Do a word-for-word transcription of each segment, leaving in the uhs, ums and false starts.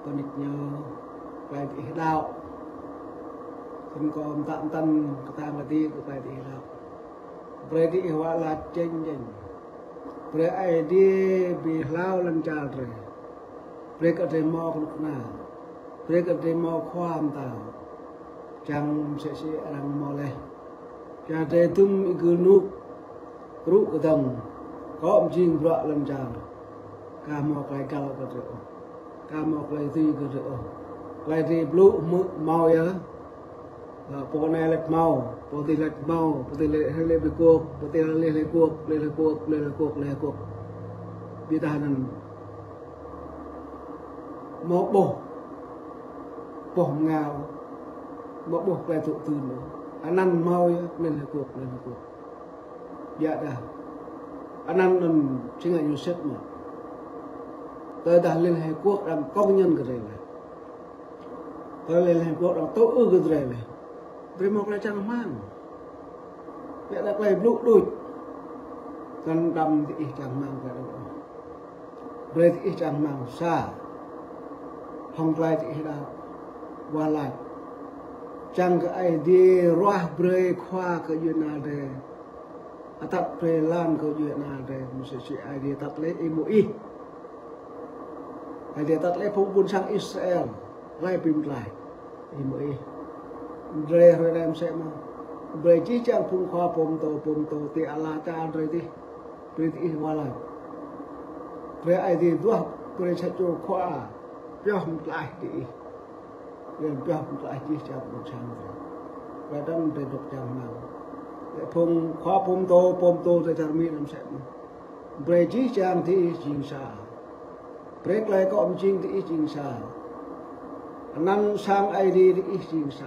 Kâo nik ñu klai tơ ih đaŏ. Kâo mơtam mơtam kơtang kơ tơ klai tơ ih đaŏ. Brơi tơ ih wă laĭ čeng čeng. Brơi Aê Diê ƀu hlâo lŏn čar drơi. Brơi kơ drơi hmâo kơnuk kơna. Brơi kơ drơi hmâo khua mơtao. Čang mơsĕ si arăng hmâo laih. Čang drơi tŭm ih gơnuk. Krŭ kơdơ̆ng. Kơ mơjing bruă lŏn čar. Ka hmâo klai găl kơ drơi ôh. Ka hmâo klai tui kơ drơi ôh. Klai drơi blŭ hmư̆ hmâo yơh. Ơ, pô anai laĭ hmâo, pô adih laĭ hmâo, pô adih laĭ hơlĕ bi kuôk, pô adih laĭ lĕ kuôk, lĕ kuôk, lĕ kuôk, lĕ kuôk. Ƀiădah anŭn hmâo ƀuh, ƀuh mơngao, hmâo ƀuh klai tŭ tưn. Anăn hmâo yơh, lĕ kuôk, lĕ kuôk. Ƀiădah anăn anŭn či ngă ñu sĭt mơ̆. Tơdah Liên Hiệp Quốc arăng công nhận kơ drơi laih. Tơdah Liên Hiệp Quốc arăng tŭ ư kơ drơi laih. Drơi hmâo klai čang rơmang. Ƀiădah klai blŭ đôč. Kăn đăm tơ ih čang rơmang klai đôč. Brơi tơ ih čang rơmang sa. Hŏng klai tơ ih đaŏ. Wah lač. Čang kơ Aê Diê ruah brơi khua kơ djuê ana drơi. Atăt brơi lan kơ djuê ana drơi, mơsĕ si Aê Diê atăt lĕ Y-Môis. Aê Diê atăt lĕ phung ƀuôn sang Israel, rai pim tlaih. Y-Môis. Drơi hrơi anai mơsĕ mơ̆n. Brơi jih jang phung khua pô pơtô, pô pơtô, tơ ala čar drơi tơ ih. Brơi tơ ih wah lač. Brơi Aê Diê duah, brơi sa čô khua, pioh pơtlaih tơ ih. Lĕ pioh pơtlaih jih jang ƀuôn sang drơi. Klai anŭn drơi dŏ čang rơmang. Lĕ phung khua pô pơtô, pô pơtô tơ čar Mi anŭn mơsĕ mơ̆n. Brơi jih jang tơ ih jing sa. Brơi klai kơ mơjing tơ ih jing sa. Anăn sang Aê Diê tơ ih jing sa.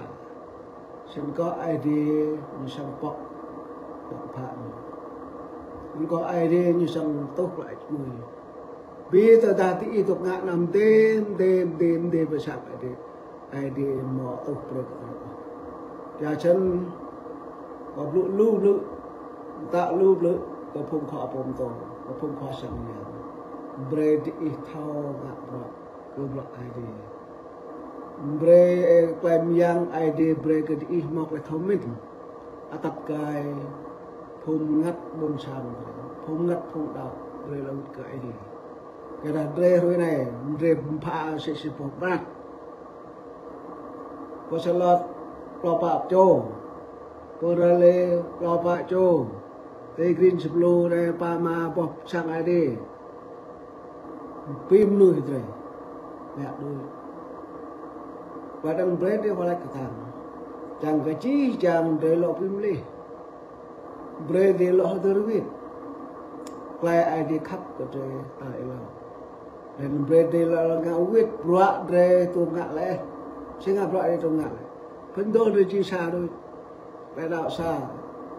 Snăn kơ Aê Diê ñu srăng pŏk, pŏk phă ñu. Snăn kơ Aê Diê ñu srăng tuh klă čmui. Bi tơdah tơ ih dŏ ngă anăm dêm, dêm, dêm, dêm pơ sang Aê Diê. Aê Diê mơ̆ tuh brơi kơ ih. Yua čăn, kâo blŭ lu blư̆, mơta lu blư̆, kơ phung khua pô pơtô, kơ phung khua sang yang. Brơi tơ ih thâo ngă bruă, kơ bruă Aê Diê. Brơi, ơ, klai mơyang Aê Diê brơi kơ tơ ih hmâo klai thâo mĭn. Atăt gai phung mơngăt ƀuôn sang, phung mơngăt phung đaŏ, brơi lăng kơ Aê Diê. Kơ dah drơi hrơi anai, drơi pơpha sĭt sĭt pơprat. Pô Salot, klâo pă čô. Pô Raleigh, klâo pă čô. Tơ Greensboro anai, pă ma boh sang Aê Diê. Pim mơnuih drơi. Ƀiă đuaĭ. Ƀiădah brơi drơi wah lač kơtang. Čang kơ jih jang drơi lŏ pim leh. Brơi drơi lŏ hơdơr wĭt. Klai Aê Diê khăp kơ drơi ta êlâo. Lĕ brơi drơi lŏ ngă wĭt bruă drơi tŭ ngă leh. Si ngă bruă drơi tŭ ngă leh. Phŭn dô drơi jing sa đôč. Klai đaŏ sa,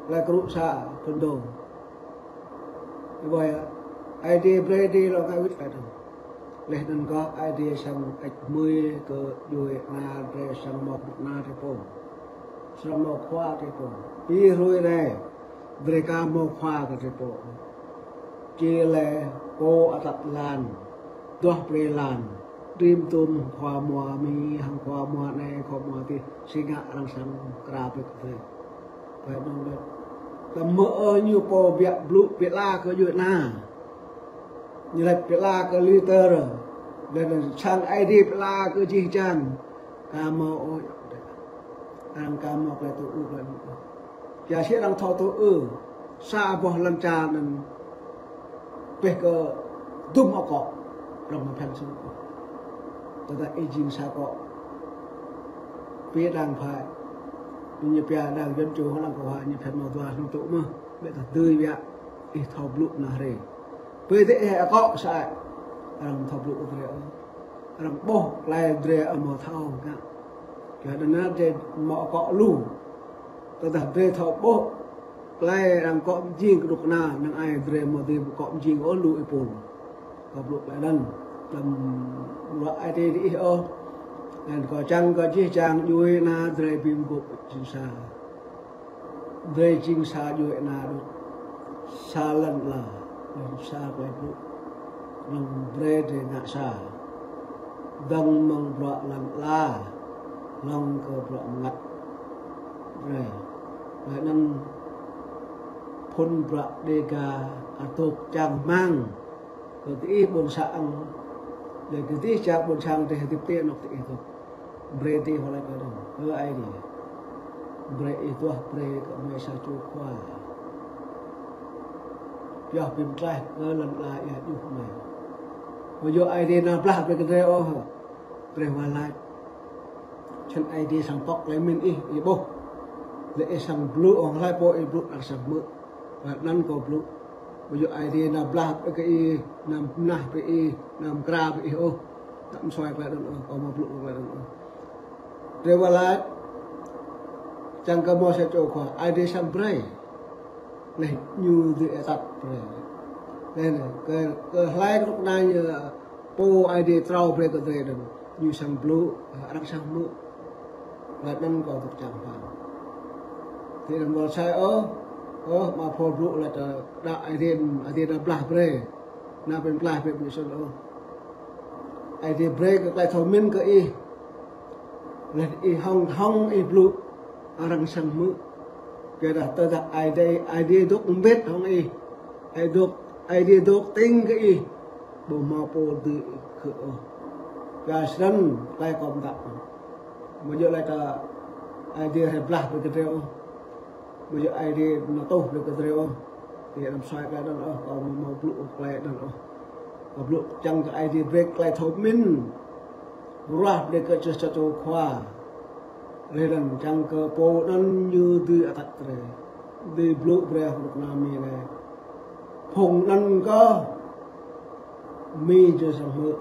klai krŭ sa, phŭn dô. Ƀơi Aê Diê brơi drơi lŏ ngă wĭt klai dô. Leh anŭn kơ Aê Diê srăng ăt mui kơ djuê ana drơi srăng mâo kơnuk kơna drơi pô. Srăng mâo khua drơi pô. Bi hrơi anai, drơi ka mâo khua kơ drơi pô. Či lĕ pô atăt lan, duah brơi lan, rĭm tŭm khua mua Mi, hăng khua mua anai, khua mua adih, si ngă arăng srăng krao brơi kơ drơi. Ƀơi anŭn lĕ. Tơma ơ ñu pô ƀiă blŭ pơala kơ djuê ana. Ñu laĭ pơala kơ Luther. Lĕ anŭn sang Aê Diê pơala kơ jih jang. Ka mâo ôh. Arăng ka mâo klai tŭ ư klai anŭn. Yua si arăng thâo tŭ ư. Sa boh lŏn čar anŭn. Pĕ kơ dŭm akŏ, rŏng mă phăn sŭ. Tơdah ih jing sa akŏ. Pia đang phai. Ñu pia đang Dân Chủ hăng đang Cộng Hòa ñu phăn mâo dua hnung tŭ mơ̆n. Ƀiădah dưi biă ih thâo blŭ nao hrơi. Pĕ tơ ih akŏ sa. Arăng thâo blŭ ư drơi. Arăng ƀuh klai drơi amâo thâo ngă. Kơ anŭn drơi mâo akŏ lu. Tơdah drơi thâo ƀuh klai arăng akŏ mơjing kơnuk kơna, năng ai drơi mâo dưi akŏ mơjing ôh lu êpul. Kâo blŭ klai anŭn. Lăm ruă ai tơ ih ôh. Anŭn kâo čang kơ jih jang djuê ana drơi bi mguôp jing sa. Drơi jing sa djuê ana đôč. Sa lăn ala. Lăm sa klai blŭ. Năng brơi drơi ngă sa. dơ̆ng mơ̆ng bruă lăn ala, lŏng kơ bruă mơngăt. Rai. Laih anŭn phŭn bruă Dega adôk čang rơmang kơ diih ƀôn sang, laih kơ diih čang ƀôn sang dêh hơdip tê anŏ diih dŏ. Brơi diih wơ̆t laih kơ dơ̆ng. Ơ Aê Diê, brơi ih duah brơi kơ mơi sa čô khua pioh pơklaih kơ lăn ala ia juh mơi. Mơ̆ yua Aê Diê nao blah brơi kơ drơi ôh. Brơi wơ̆t laih. Čang Aê Diê sang pŏk laih min ih, ih ƀuh. Laih ih sang blŭ, hlơi pô ih blŭ arăng sang hmư̆. Wơ̆t anŭn kâo blŭ. Mơ̆ yua Aê Diê nao blah brơi kơ ih, nao mơnah brơi ih, nao mơkra brơi ih ôh. Tơdah mơsuai tơlơi anŭn ôh, kâo mơ̆ blŭ tơlơi anŭn ôh. Brơi wơ̆t laih. Čang kơ mơi sa čô khua, Aê Diê sang brơi. Laih ñu dưi atăt brơi. Laih anŭn, kơ, kơ hlơi kơ rơkâo anai ñu pô Aê Diê trao brơi kơ drơi anŭn. Ñu sang blŭ, arăng sang hmư̆. Laih anŭn kâo dŏ čang pha. Tơdah mơ̆ sai ôh, ôh, mă pô blŭ laih tơ đa Aê Diê, Aê Diê nao blah brơi. Nao pơklaih brơi ƀu sơ̆ ôh. Aê Diê brơi kơ tơlơi thâo min kơ ih. Laih ih hŏng, hŏng ih blŭ, arăng sang hmư̆. Kơ dah tơdah Aê Diê, Aê Diê dŏ mbĭt hŏng ih. Aê dŏ, Aê Diê dŏ tĭng kơ ih. Ƀu hmâo pô dưi khư ôh. Kơ snăn tơlơi kâo pơtă. Mơ̆ yua laih tơ Aê Diê rai blah brơi kơ drơi ôh. Mơ̆ yua Aê Diê nao tuh brơi kơ drơi ôh. Tơdah mơsuai tơlơi anŭn ôh, kâo mơ̆ mơ̆ blŭ tơlơi anŭn ôh. Kâo blŭ čang kơ Aê Diê brơi tơlơi thâo min. Ruah brơi kơ sa čô khua. Laih anŭn čang kơ pô anŭn ñu dưi atăt brơi. Dưi blŭ brơi hơdră kơnăm mi anai. Phung anŭn kơ Mi ñu sang hmư̆.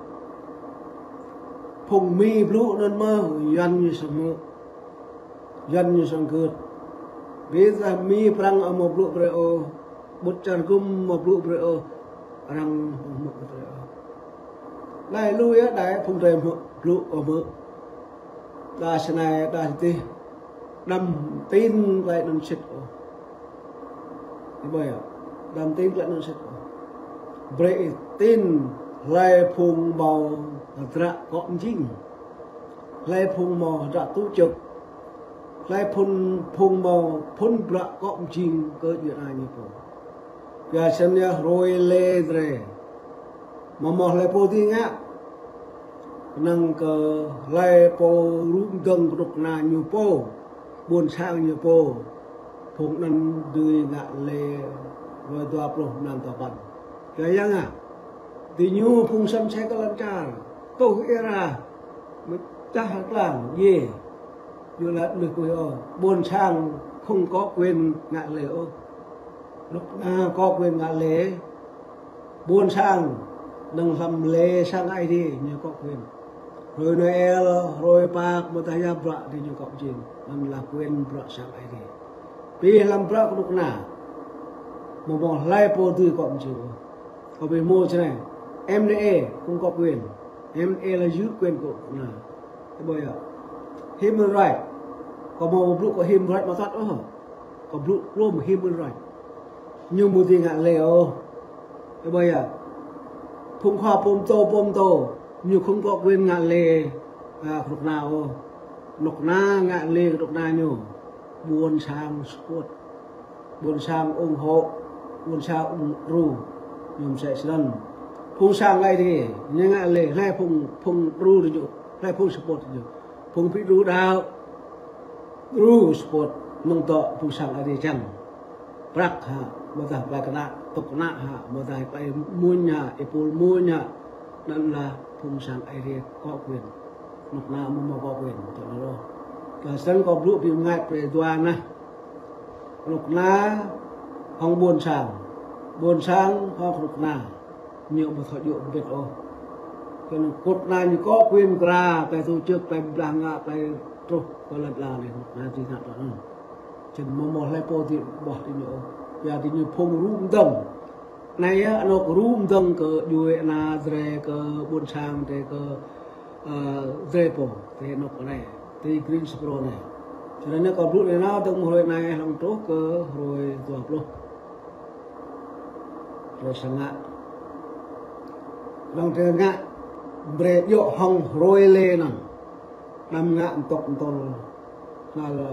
Phung Mi blŭ anŭn mơ̆, Yuan ñu sang hmư̆. Yuan ñu sang gưt. Ƀiădah Mi Prăng ƀu mă blŭ brơi ôh. Ƀut čar gum ƀu mă blŭ brơi ôh. Arăng ƀu hmư̆ brơi ôh. Anai lu yơh đa phung drơi hmư̆, blŭ ƀu hmư̆. Đa snei, đa dih. Đăm tin tơlơi anŭn sĭt ôh. Ih ƀuh yơh. Đăm tin tơlơi anŭn sĭt ôh. Brơi ih tin hlơi phung ƀu hơdră akŏ mơjing. Hlơi phung ƀu hơdră tŭ čŏk. Hlơi phung, phung ƀu phŭn bruă akŏ mơjing kơ djuai ania ñu pô. Kơ snăn yơh hrơi lĕ drơi. Mơ̆ mơ̆ hlơi pô dưi ngă. Kơnơ̆ng kơ hlơi pô rŭ mơdơ̆ng kơnuk kơna ñu pô, ƀôn sang ñu pô. Phung anŭn dưi ngă lĕ hrơi dua pluh mlan dua păn. Kơ yang ngă. Diñu phung sem sĕ kơ lŏn čar. Tuh ih rah. Mơčah klang, yê. Ñu laĭ lui kơ ih ôh. Ƀôn sang không có quyền ngă lĕ ôh. Kơnuk kơna có quyền ngă lĕ. Ƀôn sang, năng hlăm lĕ sang Aê Diê ñu có quyền. Hrơi Noel, hrơi Pơkă, mơta ya bruă diñu akŏ mơjing. Anŭn là quyền bruă sang Aê Diê. Ƀiă hlăm bruă kơnuk kơna. Mơ̆ mơ̆ hlơi pô dưi akŏ mơjing. Kâo ƀu hmâo čơnai. M N A không có quyền. M N A là giữ quyền của kơnuk kơna. Ih ƀuh yơh. Human right. Kâo ƀu blŭ kơ human right mơ̆ tăt ôh. Kâo blŭ klôm human right. Ñu ƀu dưi ngă lĕ ôh. Ih ƀuh yơh. Phung khua pơtô, pơtô. Ñu không có quyền ngă lĕ, a, kơnuk kơna ôh. Kơnuk kơna ngă lĕ kơnuk kơna ñu. Ƀôn sang support. Ƀôn sang ủng hộ, ƀôn sang ủng đru, ñu mơsĕ snăn. Phung sang Aê Diê, ñu ngă lĕ, hlơi phung, phung đru diñu, hlơi phung support diñu. Phung ƀu đru đaŏ, đru support, mơ̆ng tŏ phung sang Aê Diê čang. Prăk hă, mơta tơlơi kơnă, tŏk kơnă hă, mơta tơlơi mơñă, ih pul mơñă, anŭn là phung sang Aê Diê có quyền. Kơnuk kơna mơ̆ mơ̆ có quyền, tŏ anŭn ôh. Kơ snăn kâo blŭ ƀing ngă pre dua nah. Kơnuk kơna hŏng ƀôn sang. Ƀôn sang hŏng kơnuk kơna. Ñu ƀu thâo djơ̆ mbĭt ôh. Kơnuk kơna ñu có quyền kra, tơlơi tŭ čŏk, tơlơi blah ngă, tơlơi truh kơ lŏn ala anai, kơnuk kơna dưi ngă tŏ anŭn. Čang mơ̆ mơ̆ hlơi pô dưi ƀuh diñu ôh. Yua diñu phung rŭ mơdơ̆ng. Anai yơh, anŏ rŭ mơdơ̆ng kơ djuai ania drơi kơ ƀôn sang drơi kơ, ơ, drơi pô, drơi anŏ anai, drơi Greensboro anai. Čơnăn anai kâo blŭ anai nao dơ̆ng mơ̆ng hrơi anai hlŏng truh kơ hrơi dua pluh. Hrơi sa ngă. Hlŏng drơi ngă. Brơi djơ̆ hăng hrơi lĕ anŭn. Anăm ngă ntŏk ntŏl. Anŭn lĕ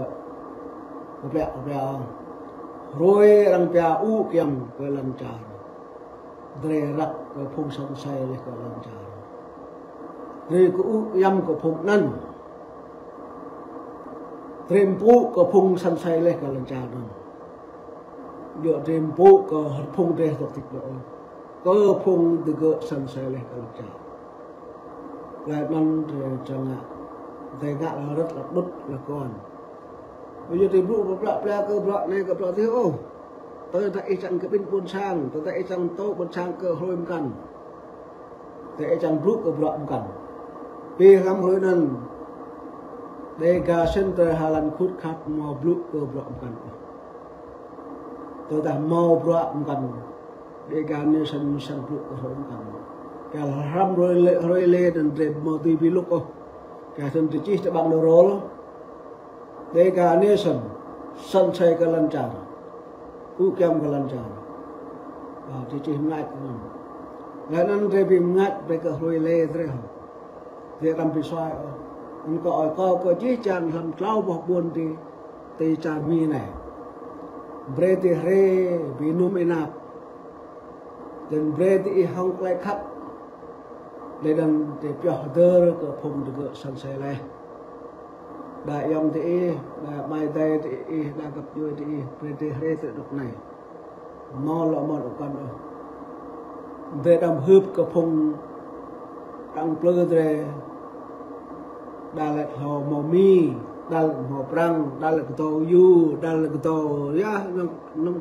kơplĕ kơplĕ. Hrơi arăng pia ŭ kiăm kơ lŏn čar. Drơi răk kơ phung săn asơi laih kơ lŏn čar. Drơi kơ ŭ kiăm kơ phung anŭn. Drơi mpŭ kơ phung săn asơi laih kơ lŏn čar anŭn. Djơ̆ drơi mpŭ kơ phung drơi tŏk tik djơ̆. Kơ phung dơgơ̆ săn asơi laih kơ lŏn čar. Laih anŭn drơi čang ngă. Drơi ngă lă rơ̆t lă đŭt lă kon. Ƀu djơ̆ drơi blŭ pơplă pla kơ bruă anai kơ bruă adih ôh. Tơdah ih čang kơ ƀing ƀôn sang, tơdah ih čang tŏ ƀôn sang kơ hrơi mơkăn. Tơdah ih čang blŭ kơ bruă mơkăn. Pih lăm hrơi anŭn. Dêh gah sĭn tơ hơlan khut khat hmâo blŭ kơ bruă mơkăn. Tơdah hmâo bruă mơkăn. Dêh gah anai sĭn sĭn blŭ kơ hrơi mơkăn. Kơ hrăm hrơi lĕ, hrơi lĕ anŭn drơi hmâo tui ƀing lŭk ôh. Kơ sĭn tơčih tơƀăng đơrôl. Dêh gah anai sĭn, săn asơi kơ lŏn čar. Ŭ kiăm kơ lŏn čar. Ơ, tơčih mơñăt anŭn. Laih anŭn drơi ƀing mơñăt brơi kơ hrơi lĕ drơi hŏ. Drơi đăm pơsuaih ôh. Anŭn kơ ơi kơ kơ jih jang hlăm klâo boh ƀôn ti, ti čar Mi anai. Brơi ti hrơi ƀing num inap. Dơ̆ng brơi ti ih hăng klai khăp. Lĕ dơ̆ng ti pioh dơr kơ phung dơgơ̆ săn asơi laih. Đa ayŏng ti ih, đa amai adơi ti ih, đa găp djuai ti ih, brơi ti hrơi ti dŏ anai. Hmâo lŏ hmâo lŏ kăn ôh. Drơi đăm hưp kơ phung đăng plư drơi. Đa lĕ hlâo hmâo Mi, đa lĕ hmâo Prăng, đa lĕ kơdâo Yu, đa lĕ kơdâo, yă, nŏng, nŏng,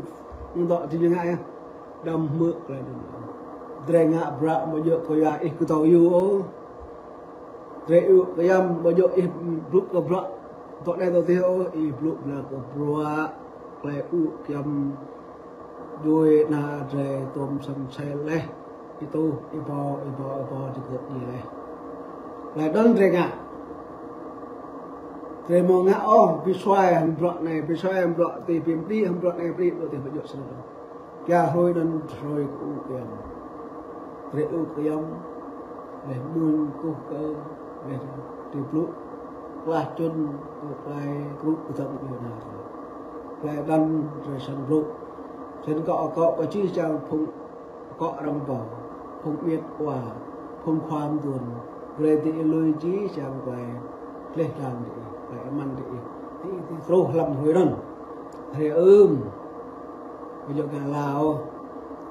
nŏng dŏ ti ñu ngă yă. Đăm hmư̆ klai anŭn. Drơi ngă bruă ƀu djơ̆ kơ yua ih kơdâo Yu ôh. Drơi ŭ kiăm ƀu djơ̆ ih blŭ kơ bruă. Dŏ anai dŏ adih ôh, ih blŭ blă kơ bruă. Klai ŭ kiăm djuai ană drơi tŏm săn asơi laih. Ih tuh, ih pô, ih pô, ih pô, djơ̆ kơ djai laih. Laih anŭn drơi ngă. Drơi hmâo ngă ôh, pơsuaih hăng bruă anai, pơsuaih hăng bruă adih, pơmĭn hăng bruă anai, pơmĭn bruă adih, ƀu djơ̆ sĭt ôh. Kơ hrơi anŭn hrơi kơ ŭ kiăm. Drơi ŭ kiăm. Laih mơ̆n kơkuh kơ, laih drơi blŭ. Klah čŭn kơ klai kru kơdăm kơ na. Klai anŭn drơi săn blŭ. Săn kơ akŏ kơ jih jang phung akŏ arăng pô. Phung miet wa. Phung khua mơduôn. Brơi ti ih lui jih jang klai. Laih dlăng ti ih. Klai amăn ti ih. Ti ih ti truh hlăm hrơi anŭn. Hrơi ưm. Ƀu djơ̆ ngă lâo.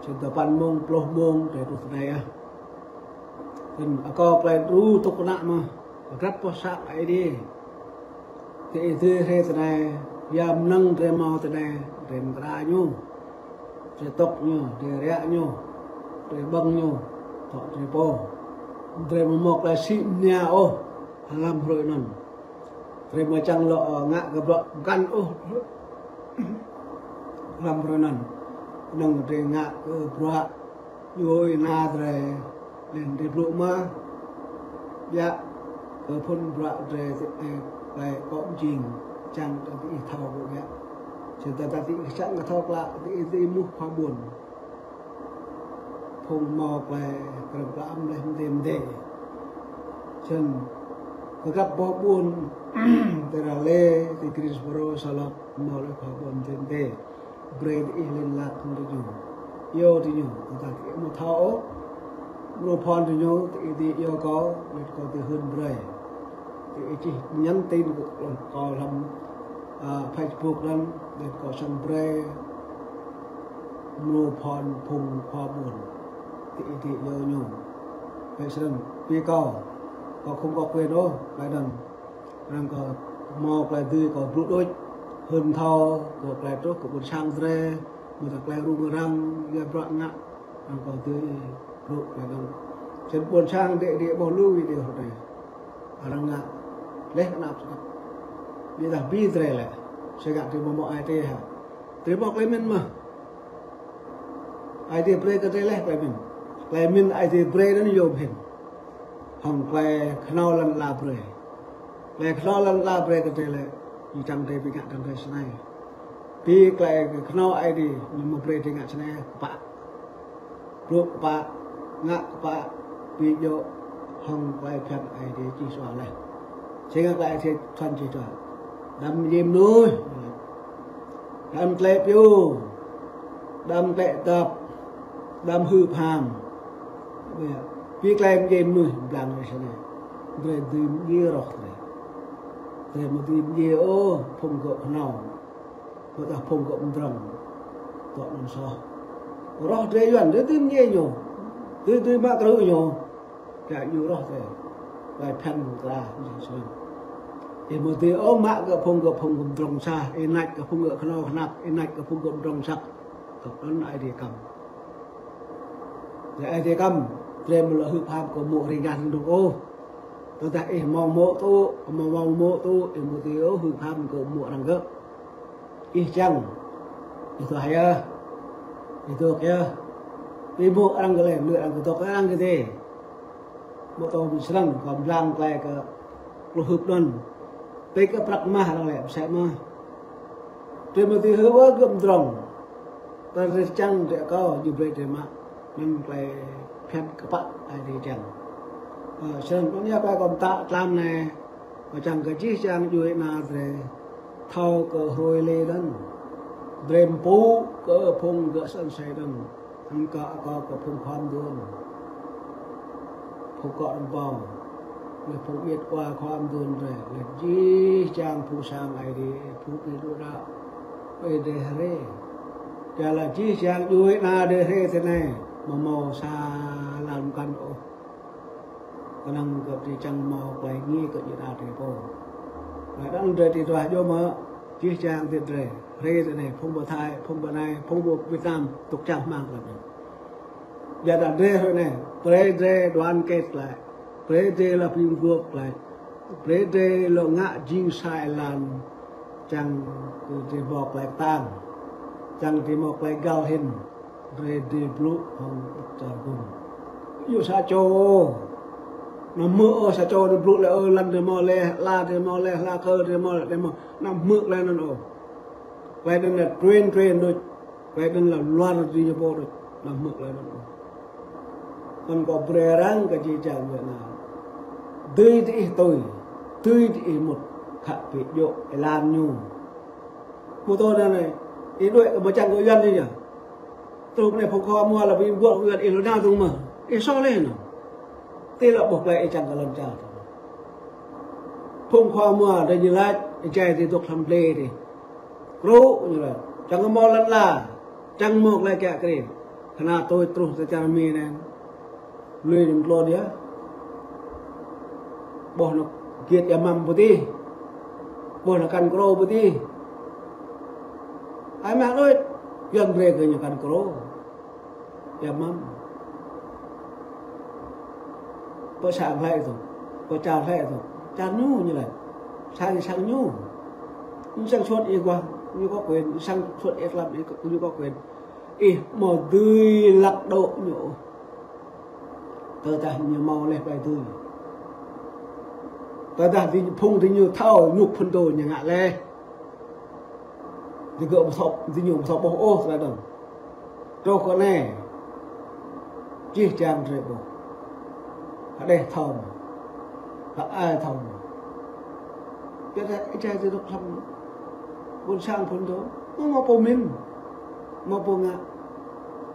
Sĭt tơpăn mông, pluh mông, drơi truh tơnai ah. Kơ akŏ klai truh tŭk kơnă mơ̆. Hơdrăp boh sang Aê Diê. Ti ih ti hrơi tơnai, yua mơnơ̆ng drơi hmâo tơnai, drơi mơkra ñu. Drơi tŏk ñu, drơi riă ñu, drơi ƀơ̆ng ñu, tŏ drơi pô. Drơi hmâo mơ̆ klai sĭ mơnia ôh, hlăm hrơi anŭn. Drơi hmâo čang lŏ, ơ, ngă kơ bruă mơkăn ôh. Hlăm hrơi anŭn. Kơnơ̆ng drơi ngă kơ bruă djuai ană drơi, laih drơi blŭ mă, biă, kơ phŭn bruă drơi, ơ, klai kŏ mơjing, čang kơ ti ih thâo kơ biă. Sĭt tơdah ti ih čang kơ thâo klă, ti ih ti mơnuih khua ƀuôn. Phung hmâo klai krơ̆ng klă mơ̆ laih mơdê mơdê. Sĭt, kơ găp boh ƀuôn, tơdah lĕ, ti Greensboro, Charlotte, hmâo laih khua ƀuôn mơdê mơdê. Brơi ti ih liên lạc hăng diñu. Iâu diñu, tơdah ti ih ƀu thâo ôh. Mrô phone diñu, ti ih ti iâu kâo, laih kâo ti hưn brơi. Ti ih čih nhắn tin kơ kâo hlăm, a, Facebook anŭn, laih kâo săn brơi. Mrô phone phung khua ƀuôn. Ti ih ti iâu ñu. Laih srăng, pi kâo, kâo không có quyền ôh, laih anŭn. Arăng kơ hmâo klai dưi kơ blŭ đôč. Hưn thâo kơ klai truh kơ ƀôn sang drơi. Mơ̆ tơdah klai rŭng răng, yua bruă ngă. Arăng kơ dưi blŭ klai anŭn. Sĭt ƀôn sang dêh dêh ƀuh lu video anai. Arăng ngă. Laih kơnăp sơkăt. Ƀiădah ƀing drơi lĕ. Sĭt ngă drơi hmâo mơ̆ ai tiê hă. Drơi hmâo klai mĭn mơ̆. Ai tiê brơi kơ drơi laih klai mĭn. Klai mĭn ai tiê brơi anŭn yôm hĭn. Hăng klai khnâo lŏn ala brơi. Klai khnâo lŏn ala brơi kơ drơi lĕ, ñu čang drơi ƀu ngă čang drơi snei. Pi klai khnâo Aê Diê, ñu mơ̆ brơi drơi ngă snei, kơpă. Blŭ kơpă, ngă kơpă, pi djơ̆. Hăng tơlơi phiăn Ơi Adai čih čuah laih. Sĭt ngă tơlơi Ơi Adai phiăn čih čuah. Đăm djai mơnuih. Đăm tlĕ piu. Đăm tlĕ dăp. Đăm hưp ham. Ƀiă. Pi tơlơi djai mơnuih blang rai sĭt anai. Drơi dưi mơdjai roh drơi. Drơi mơ̆ dưi mơdjai ôh, phung gơ̆ kơnâo. Ƀôdah phung gơ̆ pơdrŏng. Tŏ anŭn soh. Roh drơi Yuan, drơi dưi mơdjai ñu. Drơi dưi mă krư̆ ñu. Kơ ñu roh tơ. Tơlơi phiăn kơ ñu sĭt. Ih mơ̆ dưi ôh mă kơ phung gơ̆ phung pơdrŏng sa, ih nač kơ phung gơ̆ kơnâo kơnăp, ih nač kơ phung gơ̆ pơdrŏng săk. Tŏ anŭn Ơi Adai kăm. Ơi Adai kăm, drơi mơ̆ lŏ hưp ham kơ mŏ ring gah ring dŏ ôh. Tơdah ih hmâo mŏ tŭ, hmâo mŏ tŭ, ih mơ̆ dưi ôh hưp ham kơ mŏ arăng gơ̆. Ih čang, ih tuah yơh, ih dŏ yơh. Ih mŏ arăng gơ̆ lĕ, mơ̆ arăng gơ̆ dŏ arăng gơ̆ dê. Mŏ tŏ ƀing srăng, kơ blang tơlơi kơ klŭ hưp anŭn. Tơlơi kơ prăk mah arăng lĕ, pơsĕ mah. Drơi mơ̆ dưi hưp ôh gơ̆ pơdrŏng. Tơdah drơi čang drơi kâo, ñu brơi drơi mă. Anŭn tơlơi phiăn kơpă Ơi Adai čang. Ơ, srăng anŭn yơh kơ kâo pơtă tlam anai. Kâo čang kơ jih jang djuai ana drơi. Thâo kơ hrơi lĕ anŭn. Drơi pơpŭ kơ phung gơ̆ săn sai anŭn. Hăng kơ akŏ kơ phung khua mduôn. Phung akŏ rơbâo. Lĕ phung ƀiă khua khua mduôn drơi. Lĕ jih jang phung sang Ơi Adai. Phung ƀiă đuaĭ đaŏ. Ơi Adai hrơi. Kơ lĕ jih jang djuai ana drơi hrơi tơ anai. Mơ̆ hmâo sa lăn mơkăn ôh. Kơnơ̆ng kơ drơi čang hmâo tơlơi ngă kơ djuai ana drơi pô. Tơlơi anŭn drơi tui tuah djơ̆ mơ̆, jih jang tơ drơi. Hrơi tơ anai, phung pơ Thái, phung pơ anai, phung pơ Việt Nam, tŭk čang hmang kơ drơi. Biă dah drơi hrơi anai, brơi drơi đoàn kết glaĭ. Brơi drơi lŏ pơyung guôp glaĭ. Brơi drơi lŏ ngă jing sa êlan. Čang kơ drơi hmâo tơlơi kơtang. Čang drơi hmâo tơlơi găl hĭn. Drơi, drơi blŭ hăng čar gum. Yua sa čô. Anăm hmư̆ ôh sa čô drơi blŭ lĕ ơ lăn drơi hmâo lĕ, hla drơi hmâo lĕ, hla kơ drơi hmâo lĕ, drơi hmâo. Anăm hmư̆ tơlơi anŭn ôh. Tơlơi anŭn lĕ truyền truyền đôč. Tơlơi anŭn lĕ luar drơi ñu pô đôč. Anăm hmư̆ tơlơi anŭn ôh. Anŭn kâo brơi răng kơ jih jang Việt Nam. Dưi diih tui, dưi diih mŭt, khă ƀu djơ̆ êlan ñu. Mơ̆ tŏ anai, ih đuaĭ kơ mơčang kơ Yuan ñu yơh. Truh anai phung khua mua lĕ ƀing ƀuăl kơ Yuan ih lŏ nao dơ̆ng mơ̆. Ih soh lĕ anŭn. Tơlơi ƀuh tơlơi ih čang kơ lŏn čar. Phung khua mua đa ñu laĭ, ih jai ti dŏ hlăm blê ti. Krŭ ñu laĭ. Čang kơ hmâo lăn ala. Čang hmâo tơlơi kiă kriê. Kơnă tui truh tơ čar Mi anai. Lui ñu mơtlon yơh. Ƀuh anŏ giĕt ia măm pơtih. Ƀuh anŏ kăn krô pơtih. Ai mă đôč. Yuan brơi kơ ñu kăn krô. Ia măm. Pơ sang hlơi tŭ. Pơ čar hlơi tŭ. Čar ñu ñu laĭ. Sang sang ñu. Ñu sang suôt ih guah. Ñu có quyền. Ñu sang suôt ih lăm ih, ñu có quyền. Ih hmâo dưi lăk dŏ ñu. Tơdah ñu hmâo lĕ ƀai dưi. Tơdah dĭ phung dĭ ñu thâo ñu phŭn dô ñu ngă lĕ. Dĭ gơ̆ mơ̆ thâo, dĭ ñu mơ̆ thâo ƀuh ôh tơlơi anŭn. Truh kơ anai. Jih jang drơi ƀuh. Hơđeh thâo mơ̆. Hơai thâo mơ̆. Biă dah ih jai ti dŏ hlăm ƀôn sang phŭn dô. Mơ̆ hmâo pô mĭn. Hmâo pô ngă.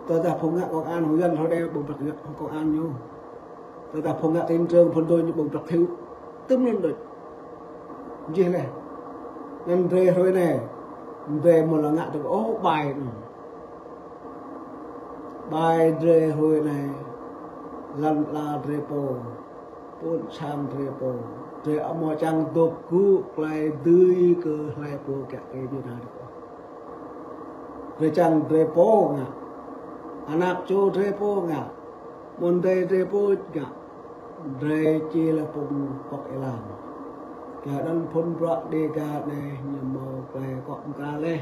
Tơdah phung ngă công an hăng Yuan hlâo đe ƀu prăk ngă công an ñu. Tơdah phung ngă tỉnh trưởng phŭn dô ñu ƀu prăk thiếu. Tơm anŭn đôč. Jih lĕ. Anŭn drơi hrơi anai. Drơi mơ̆ lŏ ngă tơ ôh ƀai anŭn. Ƀai drơi hrơi anai. Lăn ala drơi pô. Ƀôn sang drơi pô, drơi amâo čang dŏ gŭ tơlơi dưi kơ hlơi pô kiă kriê djuai ana drơi pô. Drơi čang drơi pô ngă, anak čô drơi pô ngă, mơ̆n drơi drơi pô ngă, drơi či lĕ phung pŏk êlan. Kơ anŭn phŭn bruă Dêga anai ñu hmâo tơlơi kŏ mơkra lĕ.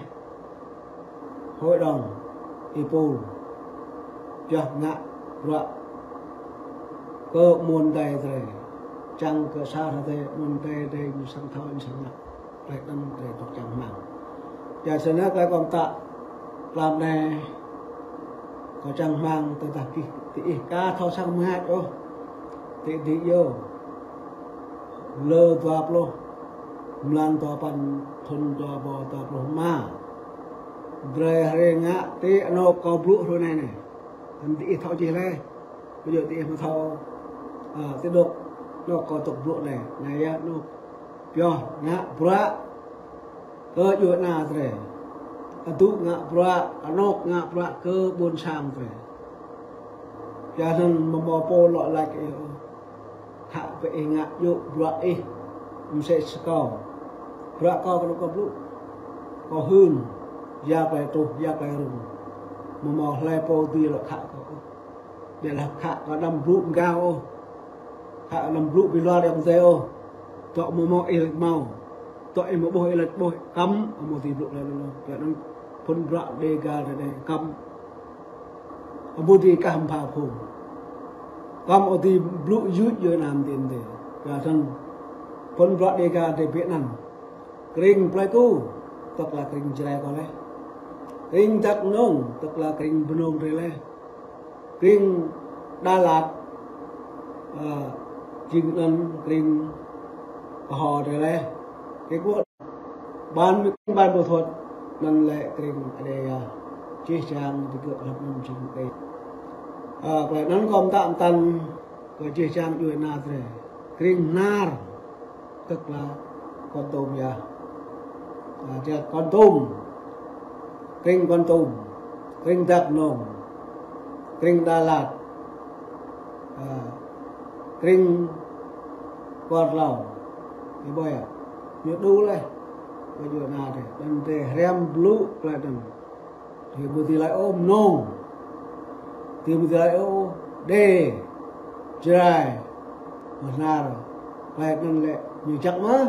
Hội đồng Ipul, yua ngă bruă kơ mơ̆n adai drơi, čang kơ sa hrơi adai mơ̆n adai drơi ñu săng thâo ñu săng ngă, tơlơi anŭn drơi dŏ čang hmang. Yua sĭt anŭn kơ kâo pơtă tlam anai, kâo čang hmang tơdah gih diih aka thâo săng mơ̆ hă ôh. Tơdơi yơh, lơ dua pluh, mlan dua păn, thun dua rơbâo dua pluh rơma. Drơi hrơi ngă tui anŏ kâo blŭ hrơi anai anai. Anŭn diih thâo čih laih. Ƀu djơ̆ diih ƀu thâo, a, tơdơi anŏ kâo tŭk blŭ anai. Anai yơh anŏ pioh ngă bruă kơ djuai ana drơi. Adŭ ngă bruă, anŏ ngă bruă kơ ƀôn sang drơi. Yua anŭn mơ̆ hmâo pô lŏ laĭ kơ ih ôh. Khă pơ ih ngă djơ̆ bruă ih, msĕ si kâo. Bruă kâo kơnơ̆ng kâo blŭ. Kâo hưn, ya klai truh, ya klai rŭng. Mơ̆ hmâo hlơi pô dưi lŏ khă kâo ôh. Biă lah khă kâo anăm blŭ mgao ôh. Khă anăm blŭ ƀơi luar ayŏng adơi ôh. Dŏ mơ̆ hmâo ih laĭ hmâo. Dŏ ih mơ̆ ƀuh ih laĭ ƀuh, kăm, amâo dưi blŭ laĭ anŭn. Yua anŭn phŭn bruă Dêga drơi anai kăm. Amâo dưi kah ƀơ̆ng phung. Kăm amâo dưi blŭ yuč yơh anăm tin tê. Yua anŭn phŭn bruă Dêga drơi biă anŭn. Krĭng Plei Ku, tức là krĭng Jrai kâo laih. Krĭng Dak Nông, tức là krĭng Mnông drơi laih. Krĭng Đà Lạt, a, jing anŭn krĭng Kơho drơi laih. Krĭng Quốc, Ban Mi, Ban Pô Thuột, anŭn lĕ krĭng Ade yơh. Jih jang tơgơ̆ hlăm anŭn jing Ade. A, klei anŭn kâo pơtă pơtăn kơ jih jang djuai ana drơi. Krĭng Mnar, tức là Kon Tum yơh. A, drơi Kon Tum, krĭng Kon Tum, krĭng Dak Nông, krĭng Đà Lạt, a, krĭng Kuala Lumpur. Ih ƀuh yơh, ñu đu laih kơ djuai ana drơi. Anŭn drơi hriăm blŭ klei anŭn. Drơi ƀu dưi laĭ ôh Mnông. Drơi ƀu dưi laĭ ôh Ade, Jrai, Mnar. Klei anŭn lĕ ñu jăk mơ̆,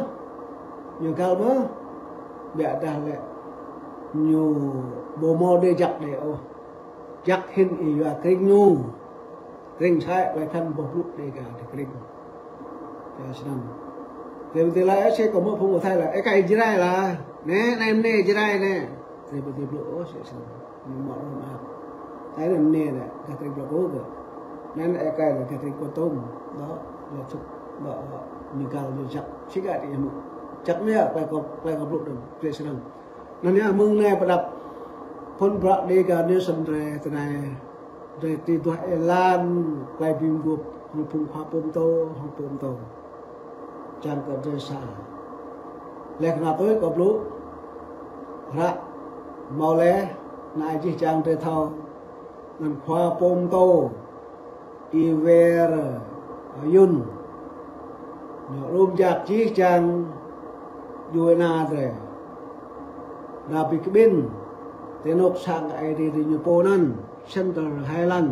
ñu găl mơ̆. Biă dah lĕ ñu ƀu hmâo drơi jăk đơi ôh. Jăk hĭn ih yua krĭng ñu. Krĭng sa ai klei khăn boh blŭ Dêga drơi krĭng. Yua snăn. Drơi ƀu dưi laĭ ôh, sĭt kâo hmư̆ phung Thái laĭ, ơ kai Jrai lah. Anai, anai mơnê Jrai anai. Drơi ƀu dưi blŭ ôh, sĭt snăn. Ñu mă rŏng ăp. Anai anai mơnê anai, gah krĭng Plei Ku kơ. Anai anai ơ kai anai gah krĭng Kon Tum. Dŏ, dŏ čŭk, dŏ, dŏ, ñu găl ñu jăk. Sĭt kơ diih hmư̆. Jăk anai yơh, klei kâo, klei kâo blŭ anŭn. Drơi snăn. Anŭn yơh mơ̆ng anai pơđăp phŭn bruă Dêga Nation drơi tơ anai. Drơi tui duah êlan klei bi mguôp hăng phung khua pôm tô, hăng pôm tô. Čang kơ drơi sa. Leh kơ anăp tui kâo blŭ. Hră hmâo laih, anai jih jang drơi thâo. Anăn khua pôm tô. Iwer Yun. Ñu lŏm jak jih jang djuai ana drơi. Anăp bi kƀĭn. Tơ anŏ sang Aê Diê drơi ñu pô anăn. Central Highland.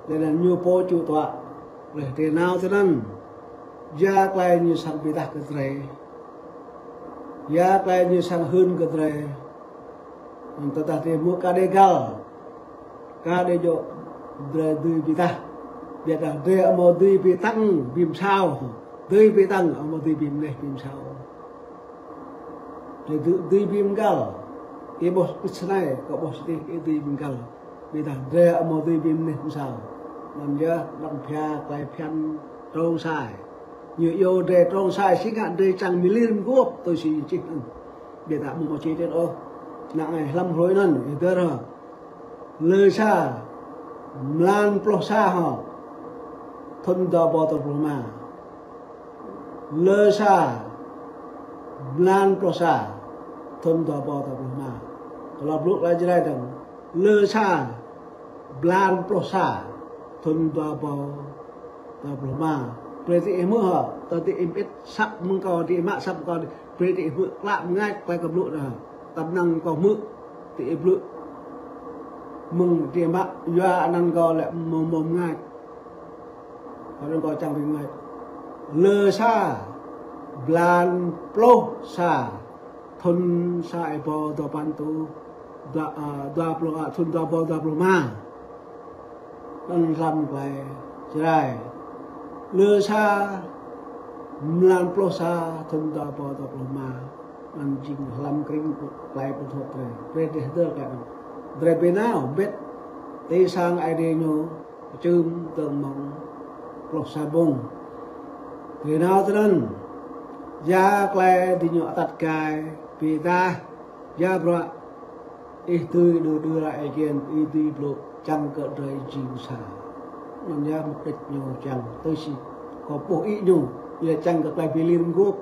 Leh anăn ñu pô ču tuă, leh drơi nao tơ anăn. Ya klei ñu srăng bi dah kơ drơi. Ya klei ñu srăng hưn kơ drơi. Anăn tơdah drơi hmư̆ kơ Ade găl. Kơ Ade djŏ drơi dưi bi dah. Biă dah drơi amâo dưi bi tăng, bi msao. Dưi bi tăng, amâo dưi bi mneh, bi msao. Drơi dưi, dưi bi mgăl. Ih ƀuh snei, kâo ƀuh snei, ih dưi bi mgăl. Biă dah drơi amâo dưi bi mneh msao. Anăn yơh, đăm pia klei phiăn trông sai. Ñu iâu drơi trông sai, si ngă drơi čang mơlir mguôp, tui si čih anăn. Biă dah amâo mâo čih tĕt ôh. Năng ai hlăm hrơi anăn, ih dơr hŏ. Lơ sa, mlan pluh sa hŏ. Thŭn dua rơbâo dua pluh rơma. Lơ sa, mlan pluh sa, thŭn dua rơbâo dua pluh rơma. Kơ lŏ blŭ klei Jrai dơ̆ng. Lơ sa, mlan pluh sa, thŭn dua rơbâo dua pluh rơma. Brơi diih hmư̆ hŏ, tơ diih mĭt săp mơ̆ng kâo, diih mă săp mơ̆ng kâo, brơi diih hmư̆ klă mngač klei kâo blŭ anăn. Tăm năng kâo hmư̆, diih blŭ. Mơ̆ng diih mă, yua anăn kâo lĕ mơ̆ng mơ̆ng mngač. Kâo anăn kâo čang bi mngač. Lơ sa, mlan pluh sa, thŭn sa êbâo dua păn êtuh, dua, a, dua pluh, a, thŭn dua rơbâo dua pluh rơma. Anăn hlăm klei Jrai. Lơ sa, mlan pluh sa, thŭn dua rơbâo dua pluh rơma. Anăn jing hlăm krĭng klei pơthuă drơi. Brơi diih dơr klei anăn. Drơi bi nao, bĕt. Tơ sang Aê Diê ñu, čưm, tơ̆ng mơ̆ng. pluh sa mông. Tui anŭn tơdơi, ya klei diñu atăt gai, ƀiădah ya bruă ih tui đơ đơ ră ih kiăng, ih tui blŭ čang kơ drơi jing sa. Anŭn yơh mục đích ñu čang, tui si kâo ƀuh ih ñu, yua čang kơ klei bi lir mguôp.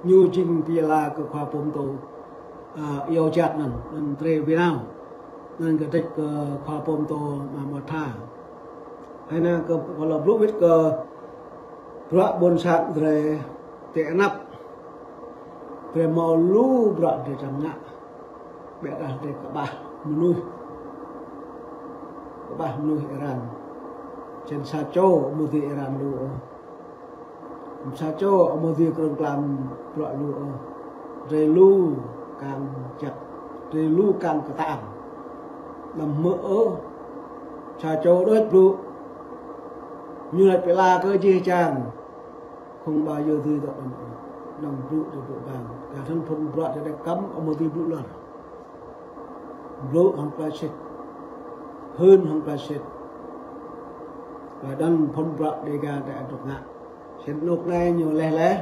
Ñu jing ƀiă la kơ khua pô pơtô, a, iâu jăk anŭn, anŭn drơi ƀiă nao. Anŭn kơdrĕč kơ khua pô pơtô mă mơta. Hai anŭn kơ kâo lăp blŭ wĭt kơ bruă ƀôn sang drơi tơ anăp. Drơi hmâo lu bruă drơi čang ngă. Ƀiădah drơi kơƀah mơnuih. Kơƀah mơnuih Iran. Čen sa čô mơ̆ dui Iran lu ôh. Sa čô mơ̆ dui krơ̆ng klam bruă lu ôh. Drơi lu kang čăk. Drơi lu kang kơtang. Anăm hmư̆ ôh. Sa čô đôč blŭ. Ñu laĭ pơala kơ jih jang. Không bao giờ dư dõi anăm, anăm blŭ dŏ blŭ bang. Kah hăng phŭn bruă dŏ đĕ kăm, amâo dưi blŭ lŏn. Blŭ hăng klă sĭt. Hưn hăng klă sĭt. Kah hăng phŭn bruă Dega dŏ adŏ ngă. Sĭt anŭk anai ñu leh leh.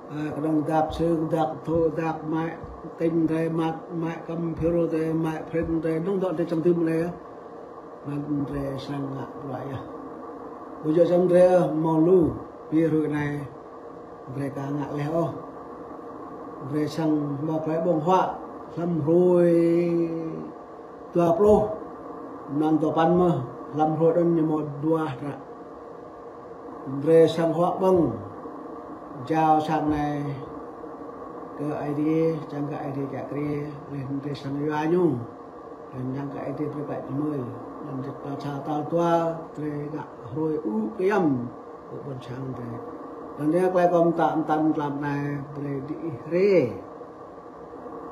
A, kơnơ̆ng dăp sưng, dăp thô, dăp mă, tĭng drơi mă, mă kăm phiru drơi, mă phrin drơi, nŭng dŏ drơi čang tưm leh. Anŭn drơi sang ngă bruă yơh. Ƀu djơ̆ čang drơi hmâo lu, ƀiă hrơi anai drơi ka ngă leh ôh. Drơi sang hmâo klei ƀơ̆ng huă, hlăm hrơi dua pluh, anŭn dua păn mơ̆, hlăm hrơi anŭn ñu hmâo dua hră. Drơi sang huă ƀơ̆ng, jao sang anai kơ Aê Diê, čang kơ Aê Diê kiă kriê, leh drơi sang yua ñu. Anŭn čang kơ Aê Diê brơi pă jơmơi. Anŭn drơi ta sa tal dua, drơi ngă hrơi ŭ kơyăm kơ ƀôn sang drơi. Anŭn yơh klei kâo mtă mtăn tlam anai brơi diih rai.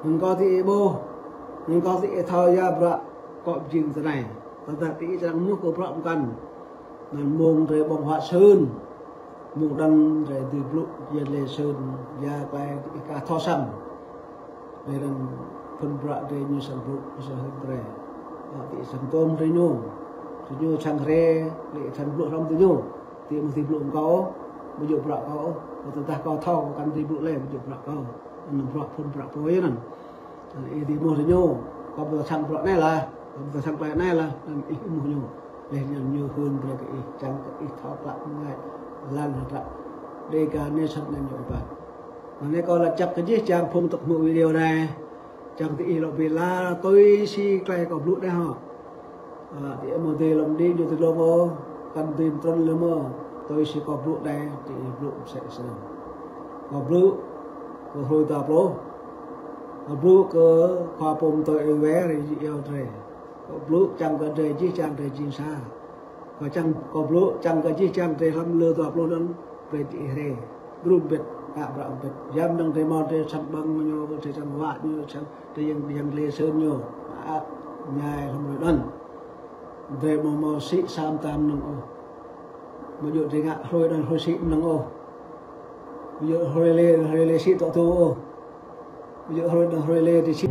Anŭn kâo diih ƀuh. Anŭn kâo diih thâo ya bruă kâo jing tơ anai. Tơdah diih čang mơnuih kơ bruă mơkăn. Anŭn mông drơi ƀơ̆ng huă sưng. Mông anŭn drơi dưi blŭ, ya lĕ sưng, ya klei ih ka thâo săng. Leh anŭn phŭn bruă drơi ñu sang blŭ, ñu sang hưn drơi. Ơ, diih sang tôm drơi ñu. Tơ ñu sang rai, lĕ sang blŭ hrŏm tơ ñu. Diih mơ̆ dưi blŭ kâo, ƀu djơ̆ bruă kâo, kâo tơdah kâo thâo, kâo kăn dưi blŭ leh, ƀu djơ̆ bruă kâo. Anŭn bruă phŭn bruă pô yơh anŭn. Anŭn ih dưi mơ̆ tơ ñu, kâo ƀu thâo sang bruă anai lah, kâo ƀu thâo sang klei anai lah, anŭn ih mơ̆ ñu. Leh anŭn ñu hưn brơi kơ ih, čang kơ ih thâo klă mơngai, lăn hơdră. Dega anai sat anŭn ñu ƀă. Anai kâo laĭ čăk kơ jih jang phung tŏk hmư̆ video anai. Čang diih lŏ bi la tui si klei kâo blŭ anai hŏ. A, diih amâo dưi lŏm đĭ ñu tơlông ôh, kăn dưi mtrŭn lơ̆m ôh. Tui si kâo blŭ anai, diih blŭ msĕ snăn. Kâo blŭ kơ hrơi dua pluh. Kâo blŭ kơ khua pô pơtô ih wai, ih iâu drơi. Kâo blŭ čang kơ drơi jih jang drơi jing sa. Kâo čang, kâo blŭ čang kơ jih jang drơi hlăm lơ dua pluh anŭn, brơi diih rai. Gru mbĭt, ngă bruă mbĭt. Ya mơ̆ng drơi hmâo drơi sang ƀơ̆ng ñu, drơi sang huă ñu, sang drơi yang, yang lĕ sưng ñu. A, ñai hlăm hrơi anŭn. Drơi amâo hmâo sĭ sa mta mơnơ̆ng ôh. Ƀu djơ̆ drơi ngă hrơi anŭn hrơi sĭ mơnơ̆ng ôh. Ƀu djơ̆ hrơi lĕ, hrơi lĕ sĭ tŏ tŭ ôh. Ƀu djơ̆ hrơi anŭn hrơi lĕ drơi sĭ.